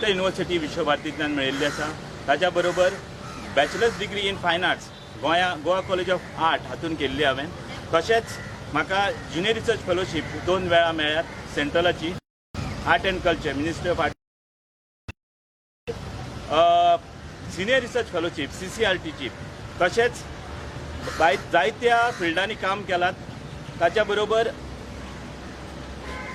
University विश्वभारतींतल्यान मेळिल्ली आसा. ताच्या बरोबर bachelor's degree in fine arts गोंया गोवा कॉलेज ऑफ आर्ट हातून केल्ली हांवें. तशेंच म्हाका ज्युनियर रिसर्च फेलोशीप दोन वेळा मेळ्ळ्यात सेंट्रलाची, art and culture, ministry of art, senior research fellowship सीसीआरटीची. तशेंच जायत्या फिल्डांनी काम केलां. ताच्या बरोबर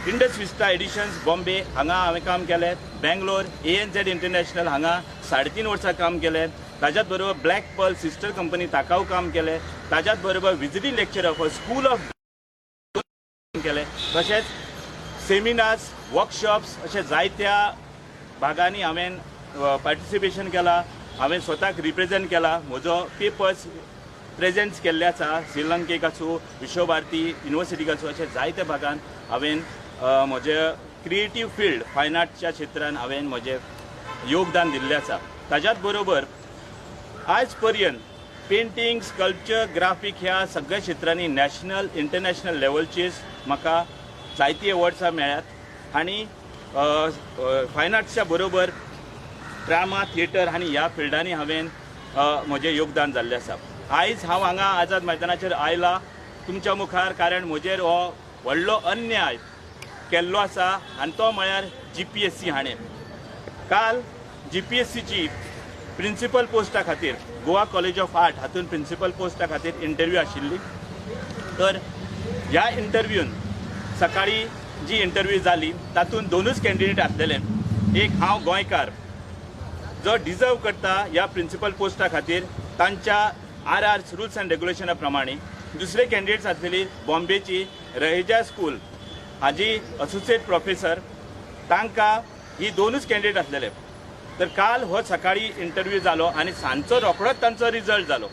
इंडस विस्टा एडिशन्स बॉम्बे हांगा हांवें काम केलें. बेंगलोर एएनझेड इंटरनॅशनल हांगा 3.5 वर्सां काम केलें. ताच्याच बरोबर ब्लॅक पर्ल सिस्टर कंपनी, ताकाय काम केलें. ताच्याच बरोबर visiting lecturer for school of केलें. तशेंच सेमिनार्स, वर्कशॉप्स अशे जायत्या भागांनी हांवें पार्टिसिपेशन केलां. हांवें स्वताक रिप्रेझेंट केला. म्हजो पेपर्स प्रेजेंट्स केल्ले आसा श्रीलंकेक आसूं, विश्वभारती युनिवर्सिटीक आसूं, अशे जायत्या भागान हांवें म्हजें क्रिएटीव फिल्ड फायन आर्टच्या क्षेत्रान हांवें म्हजें योगदान दिल्लें आसा. ताच्याच बरोबर आयज पर्यंत पेंटींग, स्कल्पचर, ग्राफीक ह्या सगळ्या क्षेत्रांनी नॅशनल, इंटरनॅशनल लेवलचेर म्हाका जायतीं अवॉर्ड्सां मेळ्ळ्यात आनी फायन आर्ट्सच्या बरोबर ड्रामा, थिएटर आनी ह्या फिल्डांनी हांवें म्हजें योगदान जाल्लें आसा. आयज हांव हांगा आझाद मैदानाचेर आयला तुमच्या मुखार, कारण म्हजेर हो व्हडलो अन्याय केल्लो आसा आनी तो म्हळ्यार जीपीएससी हाणें काल जीपीएससीची प्रिंसिपल पोस्टा खातीर, गोवा कॉलेज ऑफ आर्ट हातून प्रिंसिपल पोस्टा खातीर इंटरव्यू आशिल्ली. तर ह्या इंटरव्यून सकाळी जी इंटरव्यू जाली, तातूंत दोनूच कॅन्डिडेट आसलेले. एक हांव गोंयकार, जो डिजर्व करता ह्या प्रिंसिपल पोस्टा खातीर तांच्या आर आर रुल्स अँड रेग्युलेशना प्रमाणे. दुसरे कॅन्डिडेट्स आसलेली बॉम्बेची रहेजा स्कूल हाजी असोसिएट प्रोफेसर. तांकां ही दोनूच कॅन्डिडेट आसलेले. तर काल हो सकाळी इंटरव्यू जालो आनी सांजचो रोखडोच तांचो रिजल्ट जालो.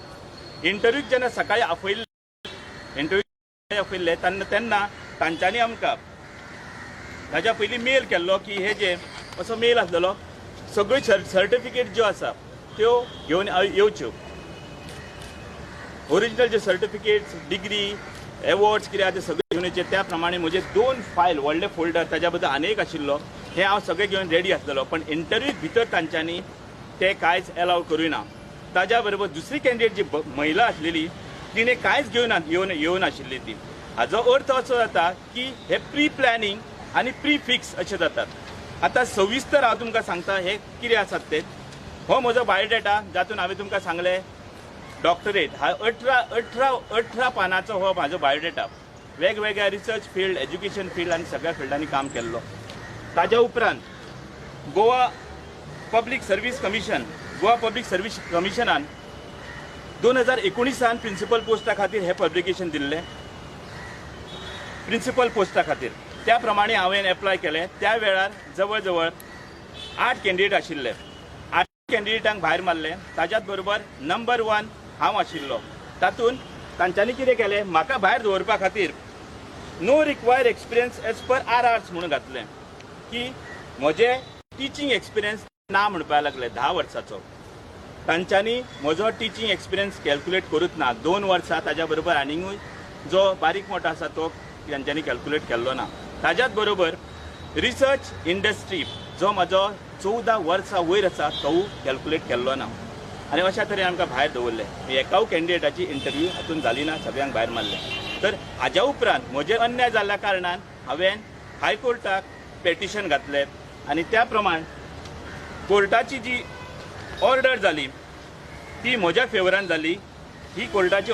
इंटरव्यूक जेन्ना सकाळी आपयल्ले, इंटरव्यू आपयल्ले तेन्ना तेन्ना तांच्यांनी आमकां ताच्या पयलीं मेल केल्लो की हे जे असो मेल आसलेलो, सगळ्यो सर्टिफिकेट ज्यो आसा त्यो घेवन येवच्यो, ओरिजिनल जे सर्टिफिकेट्स, डिग्री, एवॉर्ड्स कितें आहा ते सगळे घेवन येवचे. त्या प्रमाणे म्हजे दोन फायल, व्हडले फोल्डर, ताच्या बद्दल आनी एक आशिल्लो, हे हांव सगळे घेवन रेडी आसलेलो. पण इंटरव्यूक भितर तांच्यांनी ते कांयच एलाव करूं ना. ताज्या बरोबर दुसरी कॅन्डिडेट जी महिला आसलेली, तिणें कांयच घेवन येवन येवन नाशिल्ली ती. हाजो अर्थ असो जाता की हे प्री प्लॅनिंग आनी प्री फिक्स अशें जातात. आतां सविस्तर हांव तुमकां सांगता हे कितें आसात ते. हो म्हजो बायोडेटा, जातून हांवें तुमकां सांगलें डॉक्टरेट हा. 18 18 18 पानाचो हो म्हाजो बायोडेटा. वेगवेगळ्या रिसर्च फिल्ड, एज्युकेशन फिल्ड आनी सगळ्या फिल्डांनी काम केल्लो. ताज्या उपरांत Goa public service commission, Goa public service कमिशनान 2019ान प्रिंसिपल पोस्टा खातीर हें पब्लिकेशन दिल्लें प्रिंसिपल पोस्टा खातीर. त्या प्रमाणे हांवें एप्लाय केलें. त्या वेळार जवळ जवळ आठ कॅन्डिडेट आशिल्ले. आठ कॅन्डिडेटांक भायर मारले. ताच्याच बरोबर नंबर वन हांव आशिल्लो. तातूंत तांच्यांनी कितें केलें, म्हाका भायर दवरपा खातीर no required experience as per RRs म्हणून घातलें, की म्हजें टिचींग एक्सपिरियन्स ना म्हणपाक लागले 10 वर्साचो. तांच्यांनी म्हजो टिचींग एक्सपिरियन्स कॅल्क्युलेट करूच ना 2 वर्सां. ताज्या बरोबर आनीकूय जो बारीक मोठो आसा तो तांच्यांनी कॅल्क्युलेट केल्लो ना. ताज्याच बरोबर रिसर्च इंडस्ट्री जो म्हजो 14 वर्सां वयर आसा, तोवूय कॅल्क्युलेट केल्लो ना आनी अशा तरेन आमकां भायर दवरले. एकाय कॅन्डिडेटाची इंटरव्यू हातून जाली ना, सगळ्यांक भायर मारले. तर हाज्या उपरांत म्हजेर अन्याय जाल्ल्या कारणान हांवें हायकोर्टाक पेटिशन घातलें आनी त्या प्रमाण कोर्टाची जी ऑर्डर जाली ती म्हज्या फेवरान जाली. ही कोर्टाची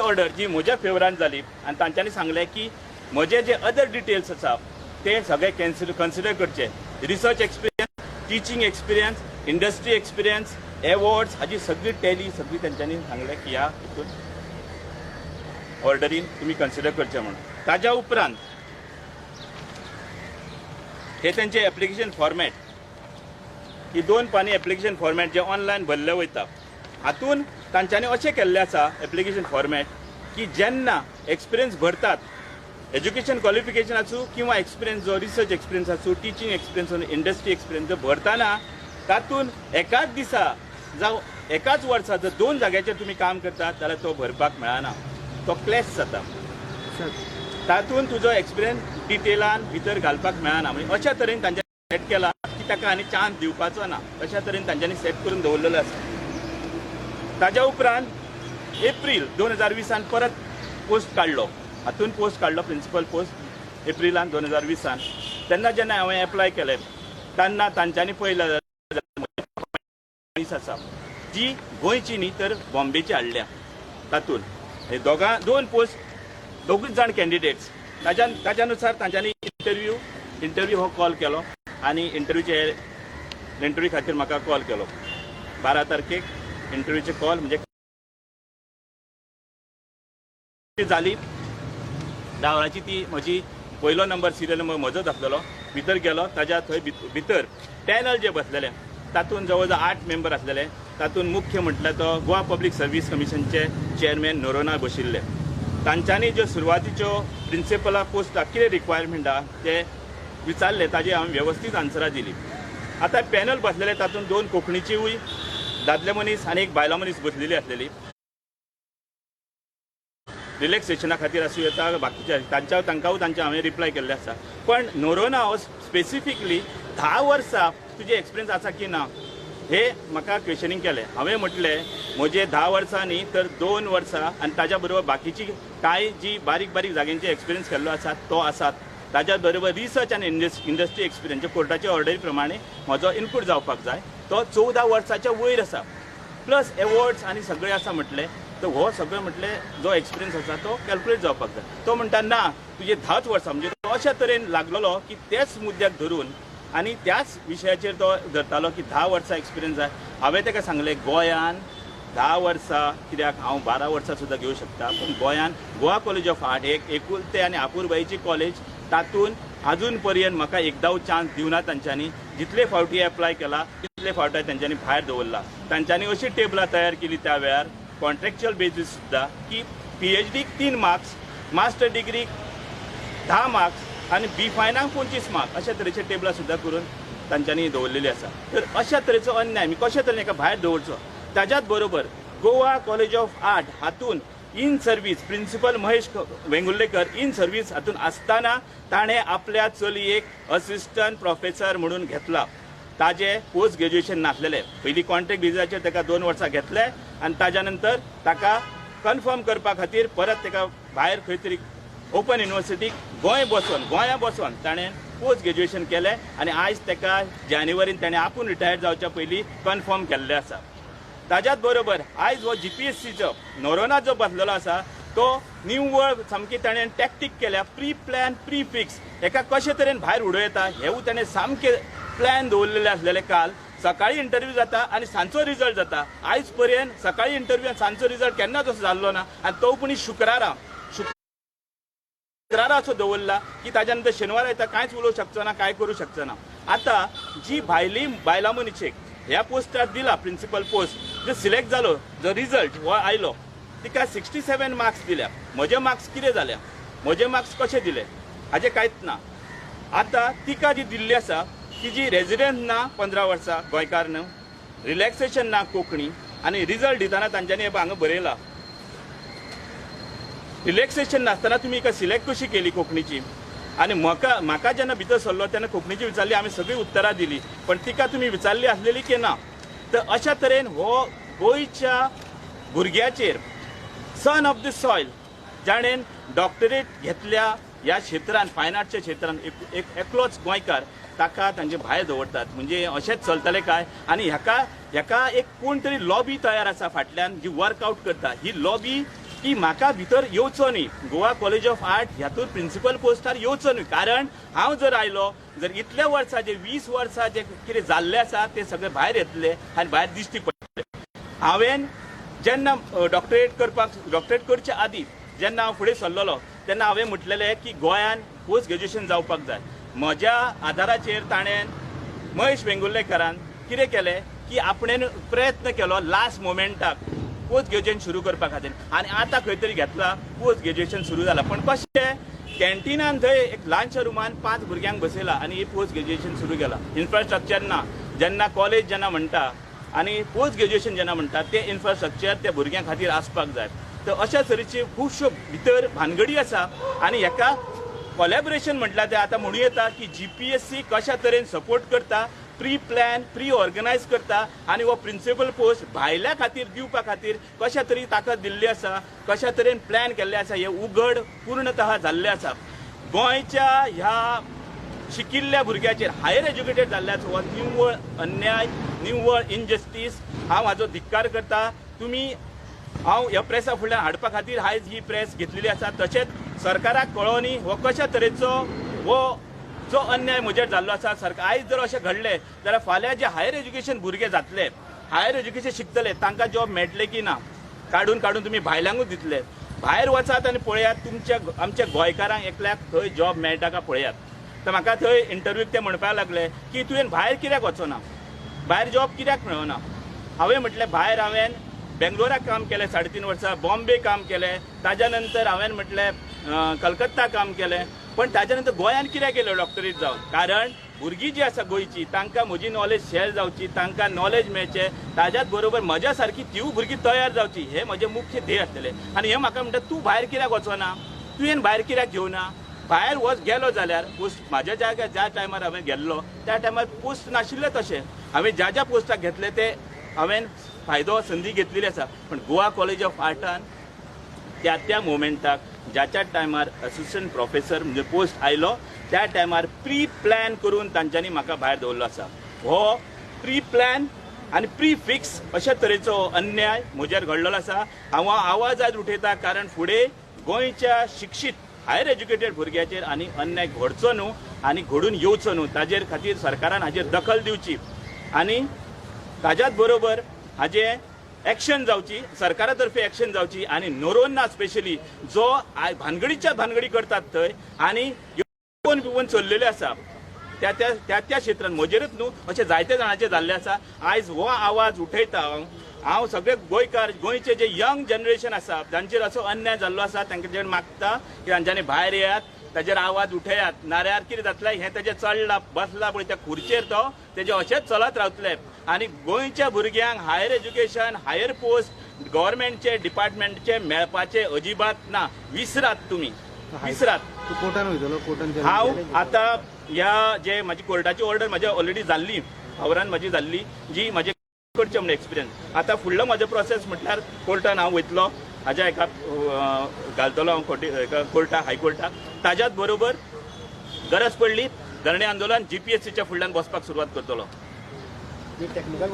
ऑर्डर जी म्हज्या फेवरान जाली आनी तांच्यांनी सांगलें की म्हजे जे अदर डिटेल्स आसा ते सगळे कॅन्सिल कन्सिडर करचे. Research experience, teaching experience, industry experience, awards हाजी सगळी टॅली सगळी तांच्यांनी सांगलें की ह्या हितून ऑर्डरीन तुमी कन्सिडर करचें म्हणून. ताज्या उपरांत हे तेंचे एप्लिकेशन फॉर्मेट, ही दोन पानी एप्लिकेशन फॉर्मेट जे ऑनलायन भरले वयता. हातून तांच्यांनी अशें केल्लें आसा एप्लिकेशन फॉर्मेट की जेन्ना एक्सपिरियन्स भरतात, एज्युकेशन क्वॉलिफिकेशन आसूं किंवा एक्सपिरियन्स, जो रिसर्च एक्सपिरियन्स आसूं, टिचींग एक्सपिरियन्स, इंडस्ट्री एक्सपिरियन्स जो भरतना, तातूंत एकाच दिसा जावं एकाच वर्सा जर दोन जाग्याचेर तुमी काम करतात जाल्यार तो भरपाक मेळना, तो क्लॅश जाता. तातूंत तुजो एक्सपिरियन्स डिटेलान भितर घालपाक मेळना. म्हणजे अशा तरेन तांच्यानी सेट केला की ताका आनी चान्स दिवपाचो ना, अशा तरेन तांच्यांनी सेट करून दवरलेलो आसा. ताज्या उपरांत एप्रील 2020 परत पोस्ट काडलो, हातून पोस्ट काडलो प्रिंसिपल पोस्ट एप्रिलान 2020. तेन्ना जेन्ना हांवें एप्लाय केलें तेन्ना तांच्यांनी पळयलें मनीस आसा जी गोंयची न्ही तर बॉम्बेची हाडल्या. तातूंत हे दोगां दोन पोस्ट दोगूच जाण कॅन्डिडेट्स, ताज्या नुसार तांच्यांनी इंटरव्यू हो कॉल केलो आनी इंटरव्यू खातीर म्हाका कॉल केलो. 12 तारखेक इंटरव्यूचे कॉल म्हणजे जाली. 10 वरांची ती म्हजी पयलो नंबर सिरियल नंबर म्हजोच आसलेलो. भितर गेलो ताज्या थंय भितर पॅनल जे बसलेले तातूंत जवळ जवळ 8 मेंबर आसलेले. तातूंत मुख्य म्हटल्यार तो Goa public service कमिशनचे chairman Noronha बशिल्ले. तांच्यांनी ज्यो सुरवातीच्यो प्रिंसिपला पोस्टाक कितें रिक्वायरमेंट आहा ते विचारले, ताजे हांवें वेवस्थीत आन्सरां दिली. आतां पॅनल बसलेले तातूंत 2 कोंकणीचीवूय दादले मनीस आनी एक बायलां मनीस बसलेली आसलेली. रिलॅक्सेशना खातीर आसूं येता, बाकीच्या तांच्या तांकांय तांच्या हांवें रिप्लाय केल्ले आसा. पण नोरोना हो स्पेसिफिकली 10 वर्सां तुजे एक्सपिरियन्स आसा की ना हे म्हाका क्वेशनींग केलें. हांवें म्हटलें म्हजे 10 वर्सां न्ही तर 2 वर्सां आनी ताज्या बरोबर बाकीची कांय जी बारीक बारीक जाग्यांचे एक्सपिरियन्स केल्लो आसा तो आसा. ताज्या बरोबर रिसर्च आनी इंडस्ट्री एक्सपिरियन्स कोर्टाच्या ऑर्डरी प्रमाणे म्हजो इनपूट जावपाक जाय तो 14 वर्साच्या वयर आसा, प्लस एवॉर्ड्स आनी सगळें आसा. म्हटलें तर हो सगळें म्हटलें जो एक्सपिरियन्स आसा तो कॅल्कुलेट जावपाक जाय. तो म्हणटा ना तुजे 10 वर्सां, म्हणजे तो अशा तरेन लागलेलो की त्याच मुद्द्याक धरून आनी त्याच विशयाचेर तो धरतालो की 10 वर्सां एक्सपिरियन्स जाय. हांवें ताका सांगलें गोंयान 10 वर्सां कित्याक हांव 12 वर्सां सुद्दां घेवं शकता, पूण गोंयान गोवा कॉलेज ऑफ आर्ट एक एकुलते आनी आपुरबायेची कॉलेज, तातूंत आजून पर्यंत म्हाका एकदां चान्स दिवना तांच्यांनी. जितले फावटी एप्लाय केला तितले फावटी तांच्यांनी भायर दवरला. तांच्यांनी अशी टेबलां तयार केली त्या वेळार कॉन्ट्रॅक्च्युअल बेजीस सुद्दां की PhDक 3 मार्क्स, मास्टर डिग्रीक 10 मार्क्स आनी बी फायनाक 25 मार्क्स अशा तरेचे टेबलां सुद्दां करून तांच्यांनी दवरलेली आसा. तर अशा तरेचो अन्याय मी कशा तरेन एका भायर दवरचो. ताज्याच बरोबर गोवा कॉलेज ऑफ आर्ट हातून in service principal Mahesh Vengurlekar in service हातून आसतना ताणें आपल्या चलयेक असिस्टंट प्रोफेसर म्हणून घेतला. ताजे पोस्ट ग्रेज्युएशन नासलेले, पयलीं कॉन्ट्रॅक्ट बेजीसाचेर ताका 2 वर्सां घेतले आनी ताज्या नंतर ताका कन्फर्म करपा खातीर परत ताका भायर खंय तरी ओपन युनिवर्सिटीक गोंय बसोन गोंया बसोन ताणें पोस्ट ग्रेज्युएशन केलें आनी आयज ताका जानेवारीन ताणें आपूण रिटायर्ड जावच्या पयलीं कन्फर्म केल्लें आसा. ताज्याच बरोबर आयज हो GPSCचो नोरोना जो बसलेलो आसा तो निव्वळ सामकी ताणें टॅक्टीक केल्या, प्री प्लॅन प्री फिक्स, हेका कशे तरेन भायर उडोवं हेवूय ताणें सामकें प्लॅन दवरलेले आसलेले. काल सकाळी इंटरव्यू जाता आनी सांजचो रिजल्ट जाता. आयज पर्यंत सकाळी इंटरव्यू आनी सांजचो रिजल्ट केन्नाच असो जाल्लो ना आनी तो पूण शुक्रारा असो दवरला की ताज्या नंतर शेनवारा येता कांयच उलोवंक शकचो ना, कांय करूं शकचो ना. आतां जी भायली बायलां मनीशेक ह्या पोस्टार दिला प्रिंसिपल पोस्ट, जो सिलेक्ट जालो, जो रिजल्ट हो आयलो तिका 67 मार्क्स दिल्या. म्हजे मार्क्स कितें जाल्या, म्हजे मार्क्स कशे दिले हाजें कांयच ना. आतां तिका जी दिल्ली आसा तिजी रेजिडंट ना 15 वर्सां गोंयकार न्हू, रिलॅक्सेशन ना कोंकणी, आनी रिजल्ट दितना तांच्यांनी हांगा बरयला रिलॅक्सेशन नासतना तुमी हिका सिलेक्ट कशी केली कोंकणीची. आनी म्हाका जेन्ना भितर सरलो तेन्ना कोंकणीची विचारली, आमी सगळीं उत्तरां दिली, पण तिका तुमी विचारली आसलेली की ना. तर अशा तरेन हो गोंयच्या भुरग्याचेर सन ऑफ the soil जाणेन डॉक्टरेट घेतल्या ह्या क्षेत्रान, फायन आर्टच्या क्षेत्रान एक एकलोच गोंयकार, ताका तांचे भायर दवरतात. म्हणजे अशेंच चलतलें काय? आनी ह्याका एक कोण तरी लॉबी तयार आसा फाटल्यान जी वर्कआउट करता. ही लॉबी की म्हाका भितर येवचो न्ही, गोवा कॉलेज ऑफ आर्ट ह्यातून प्रिंसिपल पोस्टार येवचो न्ही, कारण हांव जर आयलो जर इतल्या वर्सां जे 20 वर्सां जे कितें जाल्लें आसा ते सगळें भायर येतले आनी भायर दिश्टी पडटले. हांवें जेन्ना डॉक्टरेट करचे आदी जेन्ना हांव फुडें सरलेलो तेन्ना हांवें म्हटलेलें की गोंयान पोस्ट ग्रेज्युएशन जावपाक जाय. म्हज्या आदाराचेर ताणें महेश वेंगुर्लेकरान कितें केलें की आपणें प्रयत्न केलो लास्ट मोमेंटाक पोस्ट ग्रेज्युएशन सुरू करपा खातीर आनी आतां खंय तरी घेतला पोस्ट ग्रेज्युएशन सुरू जाला. पण कशें कॅन्टिनान थंय एक ल्हानशा रुमान 5 भुरग्यांक बसयला आनी ही पोस्ट ग्रेज्युएशन सुरू केला. इन्फ्रास्ट्रक्चर ना. जेन्ना कॉलेज जेन्ना म्हणटा आनी पोस्ट ग्रेज्युएशन जेन्ना म्हणटा तें इन्फ्रास्ट्रक्चर त्या भुरग्यां खातीर आसपाक जाय. तर अशा तरेची खुबश्यो भितर भानगडी आसा आनी हेका कोलॅबरेशन म्हटल्यार तें आतां म्हणूं येता की जीपीएससी कशा तरेन सपोर्ट करता, प्री प्लॅन प्री ऑर्गनायज करता आनी हो प्रिंसिपल पोस्ट भायल्या खातीर दिवपा खातीर कशा तरी ताकद दिल्ली आसा, कशा तरेन प्लॅन केल्ले आसा, हे उघड पूर्णतः जाल्लें आसा. गोंयच्या ह्या शिकिल्ल्या भुरग्याचेर हायर एज्युकेटेड जाल्ल्याचो हो निव्वळ अन्याय, निव्वळ इनजस्टीस हांव हाजो धिक्कार करता. तुमी हांव ह्या प्रेसा फुडल्यान हाडपा खातीर आयज ही प्रेस घेतलेली आसा. तशेंच सरकाराक कळोनी हो कशा तरेचो हो जो अन्याय म्हजेर जाल्लो आसा. सरकार आयज जर अशें घडलें जाल्यार फाल्यां जे हायर एज्युकेशन भुरगे जातले, हायर एज्युकेशन शिकतले, तांकां जॉब मेळटले की ना? काडून काडून तुमी भायल्यांकूच दितले. भायर वचात आनी पळयात तुमच्या आमच्या गोंयकारांक एकल्याक थंय जॉब मेळटा काय पळयात. तर म्हाका थंय इंटरव्यूक ते म्हणपाक लागले की तुवें भायर कित्याक वचना, भायर जॉब कित्याक मेळना? हांवें म्हटलें भायर हांवें बेंगलोराक काम केलें 3.5 वर्सां, बॉम्बे काम केलें, ताज्या नंतर हांवें म्हटलें कलकत्ता काम केलें, पण ताज्या नंतर गोंयांत कित्याक गेलो डॉक्टरीत जावन? कारण भुरगीं जी आसा गोंयची तांकां म्हजी नॉलेज शेअर जावची, तांकां नॉलेज मेळचें, ताज्याच बरोबर म्हज्या सारकी तिवूय भुरगीं तयार जावची, हें म्हजें मुख्य ध्येय आसलेलें. आनी हें म्हाका म्हणटा तूं भायर कित्याक वचना, तुवें भायर कित्याक घेवना? भायर वच गेलो जाल्यार पोस्ट म्हाज्या ज्या ज्या टायमार हांवें गेल्लो त्या टायमार पोस्ट नाशिल्ले, तशें हांवें ज्या ज्या पोस्टाक घेतले ते हांवें फायदो संदी घेतलेली आसा. पण गोवा कॉलेज ऑफ आर्टान त्या त्या मोमेंटाक ज्याच्या टायमार असिस्टंट प्रोफेसर म्हणजे पोस्ट आयलो त्या टायमार प्री प्लॅन करून तांच्यांनी म्हाका भायर दवरलो आसा. हो प्री प्लॅन आनी प्री फिक्स अशा तरेचो अन्याय म्हजेर घडलेलो आसा. हांव आवाज आज उठयता कारण फुडें गोंयच्या शिक्षीत हायर एज्युकेटेड भुरग्याचेर आनी अन्याय घडचो न्हू आनी घडून येवचो न्हू, ताजेर खातीर सरकारान हाजेर दखल दिवची आनी ताज्याच बरोबर हाजे एक्शन जावची, सरकारा तर्फे एक्शन जावची. आनी नोरोन्ना स्पेशली जो भानगडीच्या भानगडी करतात थंय आनी येवन बिवन चल्लेले आसा त्या त्या त्या त्या क्षेत्रान म्हजेरूच न्हू अशे जायते जाणांचे जाल्ले आसा. आयज हो आवाज उठयता हांव. हांव सगळे गोंयकार, गोंयचे जे यंग जनरेशन आसा जांचेर असो अन्याय जाल्लो आसा तांकां मागता की तांच्यांनी भायर येयात, ताजेर आवाज उठयात. नाल्यार कितें जातलें हें तेजें चडला बसला पळय त्या खुर्चेर तो तेजें अशेंच चलत रावतलें. आनी गोंयच्या भुरग्यांक हायर एज्युकेशन, हायर पोस्ट गव्हर्मेंटचे डिपार्टमेंटचे मेळपाचे अजिबात ना. विसरात तुमी, विसरात. तूं कोर्टान वयतलो? कोर्टान हांव आतां ह्या जे म्हाजी कोर्टाची ऑर्डर म्हज्या ऑलरेडी जाल्ली, फावरान म्हाजी जाल्ली जी म्हाजे करचें म्हण एक्सपिरियन्स. आतां फुडलो म्हाजो प्रोसेस म्हटल्यार कोर्टान हांव वयतलो, हाज्या एका घालतलो हांव एका कोर्टाक, हायकोर्टाक. ताज्याच बरोबर गरज पडली धरणे आंदोलन जीपीएससीच्या फुडल्यान बसपाक सुरवात करतलो. टॅक्निकल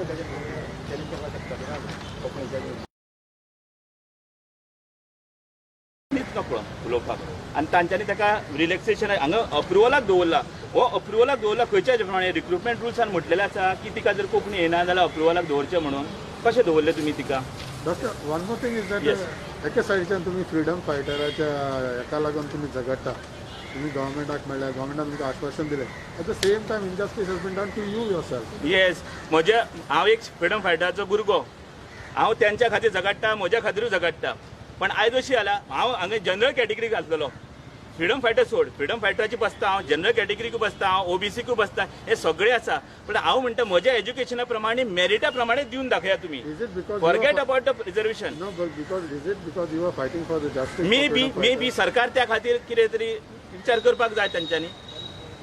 नकळो उलोवपाक आनी तांच्यांनी ताका रिलॅक्सेशन हांगा अप्रुवलाक दवरला. हो अप्रुवलाक दवरला खंयच्या प्रमाणे रिक्रुटमेंट रुल्सान म्हटलेलें आसा की तिका जर कोंकणी येना जाल्यार अप्रुवलाक दवरचें म्हणून. कशें दवरलें तुमी तिका? Doctor, one more thing is that एके सायडीच्यान तुमी फ्रिडम फायटराच्या हेका लागून तुमी झगडटा, तुमी गव्हर्मेंटाक मेळ्ळ्या, गव्हर्मेंटान तुमकां आश्वासन दिलें, at the same time injustice has been done to you yourself. Yes, म्हजे हांव एक फ्रिडम फायटराचो भुरगो, हांव त्यांच्या खातीर झगडटा, म्हज्या खातीरूय झगडटा. पण आयज अशी जाला हांव हांगा जनरल कॅटेगरीक घातलेलो, फ्रिडम फायटर सोड, फ्रिडम फायटराची बसता हांव, जनरल कॅटेगरीकूय बसता हांव, ओबीसीकूय बसता, हे सगळे आसा. पण हांव म्हणटा म्हज्या एज्युकेशना प्रमाणे मेरिटा प्रमाणे दिवन दाखया तुमी. Is it because forget about the reservation. No, but because is it because you are fighting for the justice? May be सरकार त्या खातीर कितें तरी विचार करपाक जाय तांच्यांनी.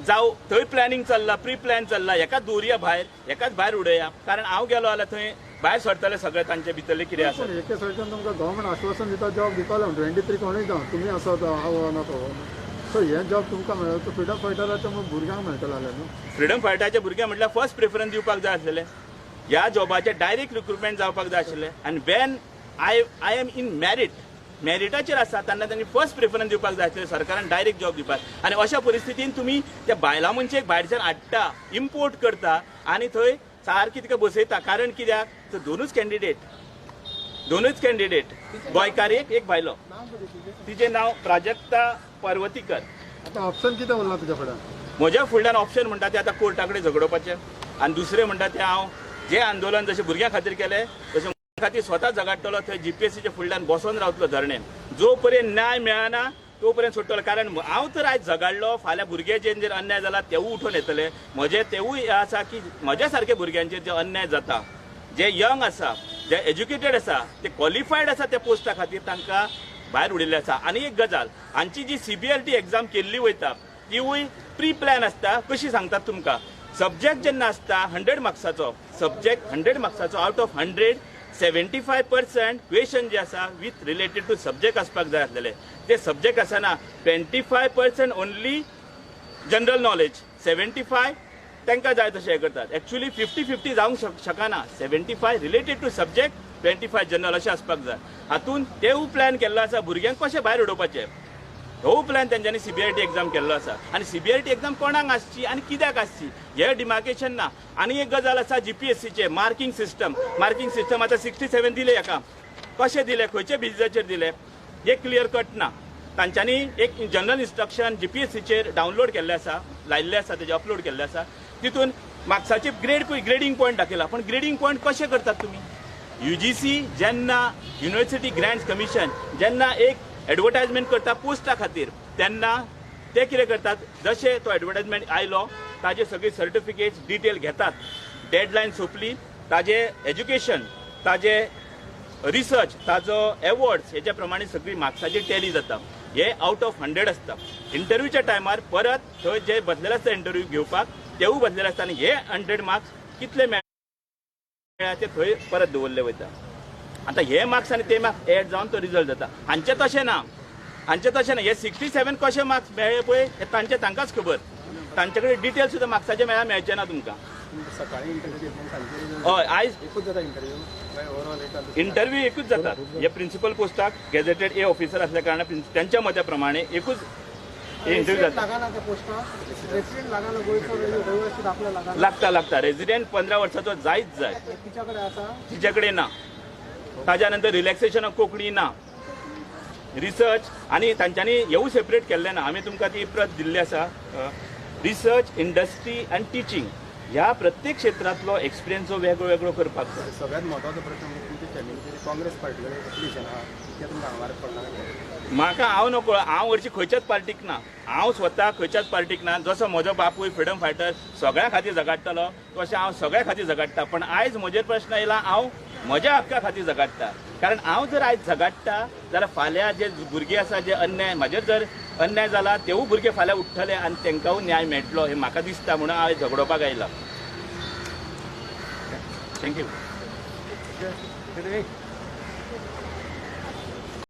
जावं थंय प्लॅनिंग चल्ला, प्री प्लॅन चल्ला, हेकाच दवरुया भायर, हेकाच भायर उडोवया. कारण हांव गेलो जाल्यार थंय भायर सरतले सगळे तांचे भितरले कितें आसा. पूण एके सायडीच्यान तुमकां गव्हर्मेंट आश्वासन दिता, जॉब दिताले म्हणून 23 कोणूय जावं, तुमी आसात, हांव ना तो ना, सो हें जॉब तुमकां मेळ्ळें, फ्रिडम फायटराच्या भुरग्यांक मेळटलें जाल्यार न्हू. फ्रिडम फायटराच्या भुरग्यांक म्हटल्यार फर्स्ट प्रिफरन्स दिवपाक जाय आसलेलें, ह्या जॉबाचें डायरेक्ट रिक्रुटमेंट जावपाक जाय आशिल्लें. आनी when I am in merit, मेरिटाचेर आसा तेन्ना तांणी फर्स्ट प्रिफरन्स दिवपाक जाय आसलें सरकारान, डायरेक्ट जॉब दिवपाक. आनी अशा परिस्थितीन तुमी त्या बायलां मनशेक भायरच्यान हाडटा, इम्पोर्ट करता आनी थंय सारकी तिका बसयता. कारण कित्याक तर दोनूच कॅन्डिडेट गोंयकार एक, एक भायलो. तिचें नांव प्राजक्ता पर्वतीकर. आतां ऑप्शन कितें उरलां तुज्या फुड्यान? म्हज्या फुडल्यान ऑप्शन म्हणटा तें आतां कोर्टा कडेन झगडोवपाचें आनी दुसरें म्हणटा तें हांव जें आंदोलन जशें भुरग्यां खातीर केलें तशें खातीर स्वता झगडटलो, थंय जीपीएससीच्या फुडल्यान बसोन रावतलो धरणें, जो पर्यंत न्याय मेळना तो पर्यंत सोडटलो. कारण हांव तर आयज झगडलो, फाल्यां भुरग्याचेर जर अन्याय जाला तेवूय उठून येतले. म्हजें तेवूय आसा की म्हज्या सारके भुरग्यांचेर जे अन्याय जाता, जे यंग आसा, जे एज्युकेटेड आसा, ते क्वॉलिफायड आसा त्या पोस्टा खातीर, तांकां भायर उडयल्ले आसा. आनी एक गजाल, हांची जी CBLT exam केल्ली वयता तिवूय प्री प्लॅन आसता. कशी सांगतात तुमकां, सब्जेक्ट जेन्ना आसता 100 मार्क्साचो, सब्जेक्ट 100 मार्क्साचो, आवट ऑफ 100 75% क्वेश्चन जे आसा विथ रिलेटेड टू सब्जेक्ट आसपाक जाय आसलेले. ते सब्जेक्ट आसना, 25% ओनली जनरल नॉलेज, 75 तांकां जाय तशें हें करतात. एक्चुअली 50-50 जावंक शकना, 75 रिलेटेड टू सब्जेक्ट, 25 जनरल अशें आसपाक जाय. हातून तेवूय प्लॅन केल्लो आसा भुरग्यांक कशें भायर उडोवपाचें, हो प्लॅन तेंच्यांनी CBIT exam केल्लो आसा. आनी CBIT exam कोणाक आसची आनी कित्याक आसची हें डिमार्केशन ना. आनी एक गजाल आसा, GPSCचे मार्किंग सिस्टम, मार्किंग सिस्टम आतां 67 दिले हेका, कशें दिले, खंयचे बेजिसाचेर दिले हे क्लियर कट ना. तांच्यांनी एक जनरल इन्स्ट्रक्शन GPSCचेर डावनलोड केल्लें आसा, लायिल्लें आसा, तेजे अपलोड केल्लें आसा. तितून मार्क्साचे ग्रेडींग पॉयंट दाखयला, पण ग्रेडींग पॉयंट कशें करतात तुमी? UGC जेन्ना युनिव्हर्सिटी ग्रँट्स कमिशन जेन्ना एक एडवर्टायजमेंट करता पोस्टा खातीर, तेन्ना ते कितें करतात, जशें तो एडवर्टायजमेंट आयलो ताजे सगळी सर्टिफिकेट्स डिटेल घेतात, डेडलायन सोंपली, ताजे एज्युकेशन, ताजे रिसर्च, ताजो एवॉर्ड्स, हेच्या प्रमाणे सगळी मार्क्साची टॅली जाता. हे आवट ऑफ 100 आसता. इंटरव्यूच्या टायमार परत थंय जे बसलेले आसता इंटरव्यू घेवपाक तेवूय बसलेले आसता आनी हे 100 मार्क्स कितले मेळ्ळा ते थंय परत दवरले वयता. आतां हे मार्क्स आनी ते मार्क्स एड जावन तो रिजल्ट जाता. हांचें तशें ना, हांचें तशें ना. हे 67 कशे मार्क्स मेळ्ळे पळय हे तांचे तांकांच खबर, तांचे कडेन डिटेल सुद्दां मार्क्साचे मेळ्ळ्यार मेळचे ना तुमकां. सकाळी इंटरव्यू घेतले सांजचे? हय, आयज एकूच जाता इंटरव्यू काय ओवरऑल एक? इंटरव्यू एकूच जातात. हे प्रिन्सिपल पोस्टाक गॅझेटेड ए ऑफिसर असल्या कारणान त्यांच्या मता प्रमाणे एकूच इंटरव्यू जाता. लागना त्या पोस्टाक रेसिडेंट लागना, गोंयचो रहिवासी दाखलो लागना? लागता लागता, रेजिडेंट 15 वर्साचो जायच जाय. तिच्या कडेन आसा? तिच्या कडेन ना. ताज्या नंतर रिलॅक्सेशन ऑफ कोंकणी ना, रिसर्च आनी तांच्यांनी हेवूय सेपरेट केल्लें ना. आमी तुमकां ती प्रत दिल्ली आसा. रिसर्च, इंडस्ट्री आनी टिचींग ह्या प्रत्येक क्षेत्रांतलो एक्सपिरियन्स जो वेगळो वेगळो करपाक जाय. सगळ्यात म्हत्वाचो प्रश्न म्हणजे तुमच्या फॅमिलीचेर काँग्रेस पार्टी कडेन एप्लिकेशन आहा, ते तुमकां हांगार पडना? म्हाका हांव नकळो, हांव हरशीं खंयच्याच पार्टीक ना, हांव स्वता खंयच्याच पार्टीक ना. जसो म्हजो बापूय फ्रिडम फायटर सगळ्या खातीर झगाडटालो तशें हांव सगळ्या खातीर झगाडटा. पण आयज म्हजेर प्रश्न येयला, हांव म्हज्या हक्का खातीर झगाडटा. कारण हांव जर आयज झगाडटा जाल्यार फाल्यां जे भुरगे आसा, जे अन्याय म्हाजेर जर अन्याय जाला तेवूय भुरगे फाल्यां उठ्ठले आनी तांकांय न्याय मेळटलो हें म्हाका दिसता, म्हणून हांव झगडोवपाक आयला. Thank you.